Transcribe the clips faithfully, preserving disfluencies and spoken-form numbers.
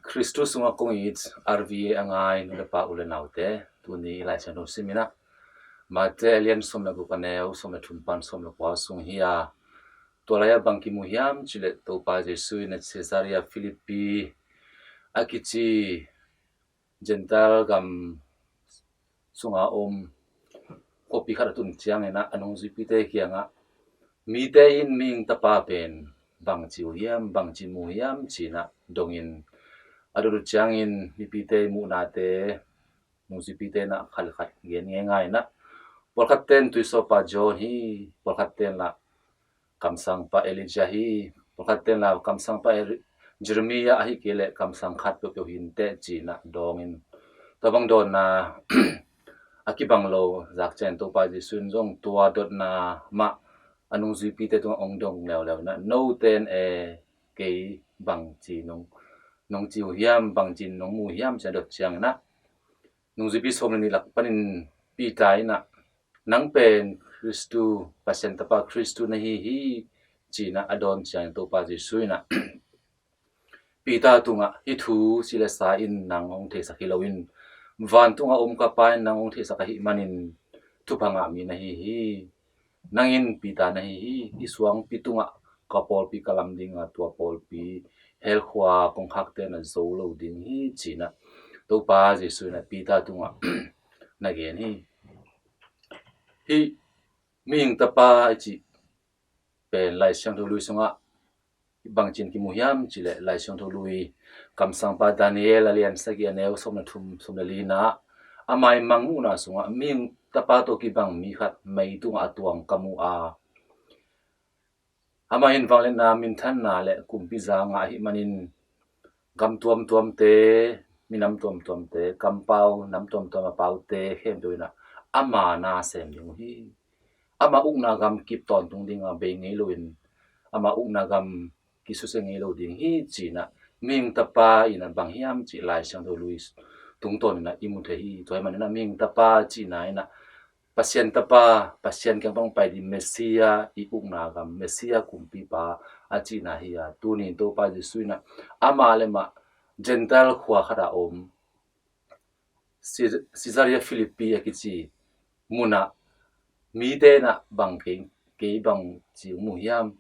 Khristu sungah kong it R V A a ngai nu le pa, u le naute, tuni Lai Siangtho sim in ah, Mate a lian sawm le guk, a neu sawm le thum pan sawm le kua sung hi a, tua lai-ah bang kimu hiam cih leh, Topa Jesu in ah Caesarea Philippi a kici Gentile gam sunga om khuapi khat a tun ciangin ah, a nungzuipite kiangah, mite in Mihing Tapa pen bangci uh hiam, bangci mu hiam, ci-in ah dongin a dot uh ciangin, mipite muhnate, nungzuipite in ah khat le khat gen ngeingai in ah, pawlkhatte in tuisawpa John hi, pawlkhatte in lah kamsangpa Elijah hi, pawlkhatte in lah kamsangpa Eli-, Jeremiah, ahih kei leh kamsang khat peuhpeuh hi inteh, ci-in ah dawngin, tua bang dawnna a kibang lo zak ciangin, Topa Jesu in zong tua dotna mah a nungzuipite tungah hong dong leuleu in ah, note in e, kei bangci nong, nong ci uh hiam, bangci nong mu hiam, ci-in a dot ciangin ah, nungzuipi sawm le nih lak panin Peter in ah, nang pen Khristu, Pasian Tapa Khristu na hi hi, ci-in ah a dawn ciangin, Topa Jesu in ah Peter tungah, hih thu si le sa in nang hong theisak hi loin, vantungah om ka Pa in nang hong theisak ahih manin thupha ngah mi na hi hi. Nang in Peter na hi hi. Hih suangpi tungah ka pawlpi ka lam ding a, tua pawlpi hell khua kongkhakte in ah zo lo ding hi, ci-in ah Topa Jesu in ah Peter tungah na gen hi. Hih Mihing Tapa i cih pen Lai Siangtho Lui sungah bangci-in kimu hiam cih leh, Lai Siangtho Lui kamsangpa Daniel a lian sagih, a neu sawm le thum, sawm le li-na, ama i mangmuhna sungah Mihing Tapa tawh kibang mi khat mei tungah a tuang ka mu a, amah in vangliatna, minthanna le kumpi za ngah ahih manin, gam tuamtuamte, minam tuamtuamte, kampau nam tuamtuam a paute khempeuh in ah ama na sem ding uh hi. Ama ukna gam kip tawntung ding a, bei ngei loin ama ukna gam kisusia ngei lo ding hi, ci-in ah Mihing Tapa in ah bang hiam cih Lai Siangtho Lui tungtawn in ah i mu thei hi. Tua ahih manin ah Mihing Tapa cihna in ah Pasian Tapa, Pasian kiang pan hong pai ding Messiah i ukna gam, Messiah kumpipa a cihna hi a, tuni in Topa Jesu in ah amah le amah Gentile khua khat a om Caesarea Philippi a kici munah mite in ah bang kei, kei bangci hong mu hiam,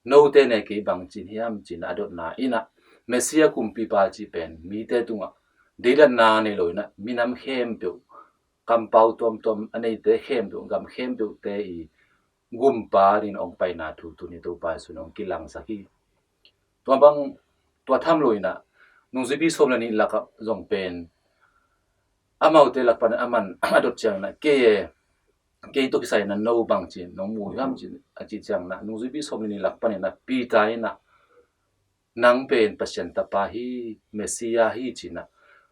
note in e kei bangci hiam, ci-in a dotna in ah, Messiah kumpipa cih pen mite tungah deidanna nei lo in ah, minam khempeuh, kampau tuamtuam a neite khempeuh, gam khempeuhte i gumpa dingin hong paina thu tuni Topa Jesu in hong kilangsak hi. Tua bang, tua tham lo in ah, nungzuipi sawm le nih lakah zong pen, amaute lak pan aman a dot ciangin ah, kei e, kei tawh kisai in ah no bangci nong mu hiam, ci-in a cih ciangin ah, nungzuipi sawm le nih lak panin ah Peter in ah, nang pen Pasian Tapa hi, Messiah hi, ci-in ah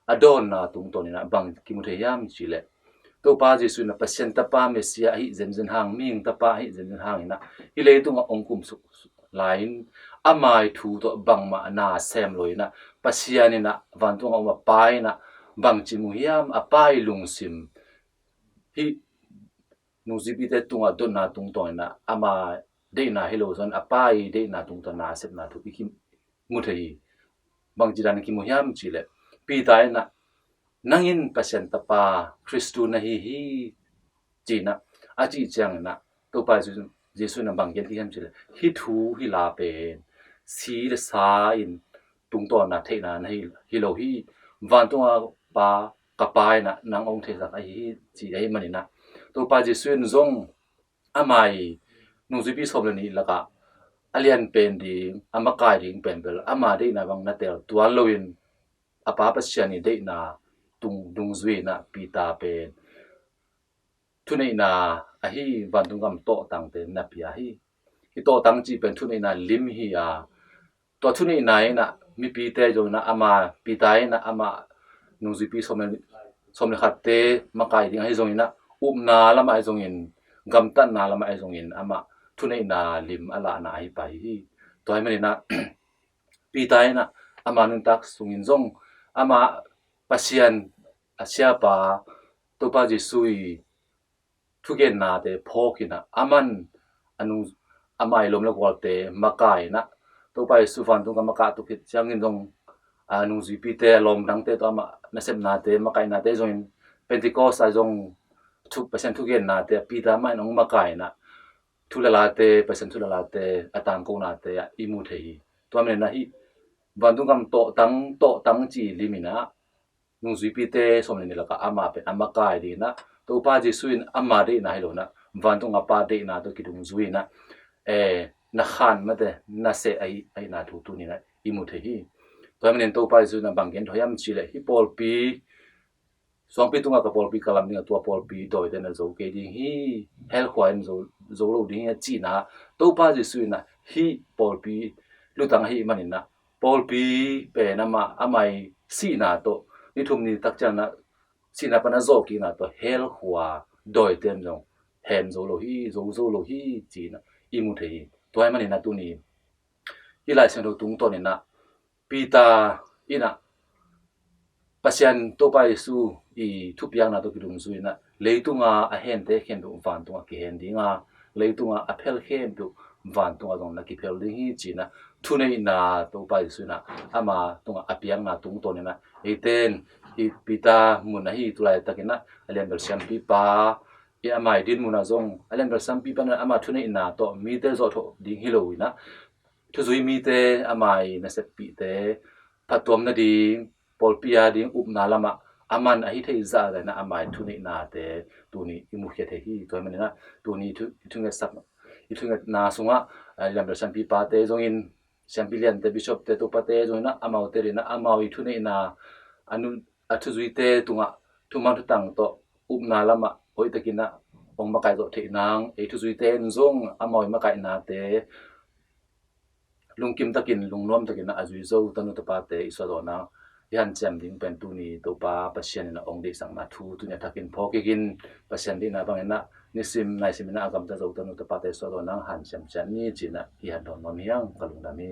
a dawnna tungtawn in ah bang kimu thei hiam cih leh, Topa Jesu in ah Pasian Tapa, Messiah ahih zenzen hang, Mihing Tapa ahih zenzen hangin ah, hih leitungah hong kumsuk lai-in, ama i thu tawh bangmah na sem lo in ah, Pasian in ah, vantungah om a Pa in ah bangci mu hiam, a Pa i lungsim, hih nungzuipite tungah dotna tungtawn in ah, ama deihna hi lo zongin, a Pa i deihna tungtawn na a sepna thu i kimu thei hi. Bangci dan kimu hiam cih leh, Peter in ah, nang in Pasian Tapa Khristu na hi hi, ci-in ah a cih ciangin ah, Topa Jesu, Jesu in ah bang gen kik hiam cih leh, hih thu, hih la pen si le sa in tungtawn na, theihna na hi, hi lo hi. Vantunga Pa, ka Pa in ah nang hong theisak ahi hi, ci ahih manin ah, Topa Jesu in zong ama i nungzuipi sawm le nih lakah a lian pen ding, a makai ding pen bel ama deihna bang na tel tuan loin, a Pa Pasian i deihna tung, dungzui in ah Peter pen thuneihna ahi, vantung gam tawhtangte na pia hi. Hih tawhtang cih pen thuneihna lim hi a, tua thuneihna in ah mipite zong in ah, ama, Peter in ah ama nungzuipi sawm le, sawm le khatte makai ding ahi zongin ah, upna lamah ahi zongin, gamtatna lamah ahi zongin, amah thuneihna lim a lahna ahi pah hi. Tua ahih manin ah, Peter in ah ama nuntak sungin zong, ama Pasian a siapa Topa Jesu i thugennate phawk in ah, aman a nung, ama i lawm le gualte makai in ah, Topa Jesu vantung gam a kah tuk khit ciangin zong, a nungzuipite, a lawm dangte tawh amah nasepnate, makainate zongin Pentecost a zong thu, Pasian thugennate Peter mah in hong makaina, thu le late, Pasian thu le late a tangkonate ah i mu thei hi. Tua manin ah hih vantung gam tawhtang, tawhtang ci limin ah nungzuipite sawm le nih lakah amah pen a makai dingin ah Topa Jesuh in ama deihna hi lo in ah vantung a Pa deihna tawh kidungzui in ah, eh, na khan mate, na seh ahi, ahihna thu tuni in ah i mu thei hi. Tua manin Topa Jesuh in ah bang gen thei hiam cih leh, hih pawlpi, suangpi tungah ka pawlpi ka lam ding a, tua pawlpi dawite na zo kei ding hi, hell khua in zo, zo lo ding hi a cihna, Topa Jesuh in ah hih pawlpi lutang ahih manin ah pawlpi pen amah, amah i sihna tawh, ni thum ni tak ciangin ah sihna pan a zawhkikna tawh hell khua dawite in zong hem zo lo hi, zo zo lo hi ci-in ah i mu thei hi. Tua ahih manin ah tuni hih Lai Siangtho tungtawnin ah Peter in ah Pasian Topa Jesuh i thupiakna tawh kidungzui in ah leitunga a hente khempeuh vantungah kihen ding a, leitunga a phel khempeuh vantungah zong na kiphel ding hi ci-in ah thuneihna Topa Jesuh in ah ama tungah a piakna tungtawnin ah eite in hih Peter mun ahi tulaitakin ah a lianbel siampipa i ama i dinmun ah zong a lianbel siampipa in ah ama thuneihna tawh mite zawhthawh ding hi lo in ah thuzui mite, ama i naseppihte phattuam nading, pawlpi a ding upna lamah a man ahi thei zahzah in ah ama i thuneihnate tuni i mukhia thei hi. Tua ahih manin ah tuni i thu, i thungetsak, i thungetna sungah, eh, lianbel siampipate zongin, siampi liante, bishopte, topate zongin ah amaute in ah amau i thuneihna, a nun, a thuzuite tungah thuman thutang tawh upna lamah hoihtakin ah hong makaih zawh theih nang, ei thuzuite in zong amau i makaihnate lungkim takin, lungnuam takin ah a zui zo tanu tapate i suah zawh nang. I hanciam ding pen tuni Topa Pasian in ah hong deihsakna thu tuni a thakin phawk kik in, Pasian deihna bangin ah nisim naisim in ah a gamta zo tanu tapate i suah zawh nang hanciam ciat ni ci-in ah i han dawn nuam hi hang. Ka lungdam hi.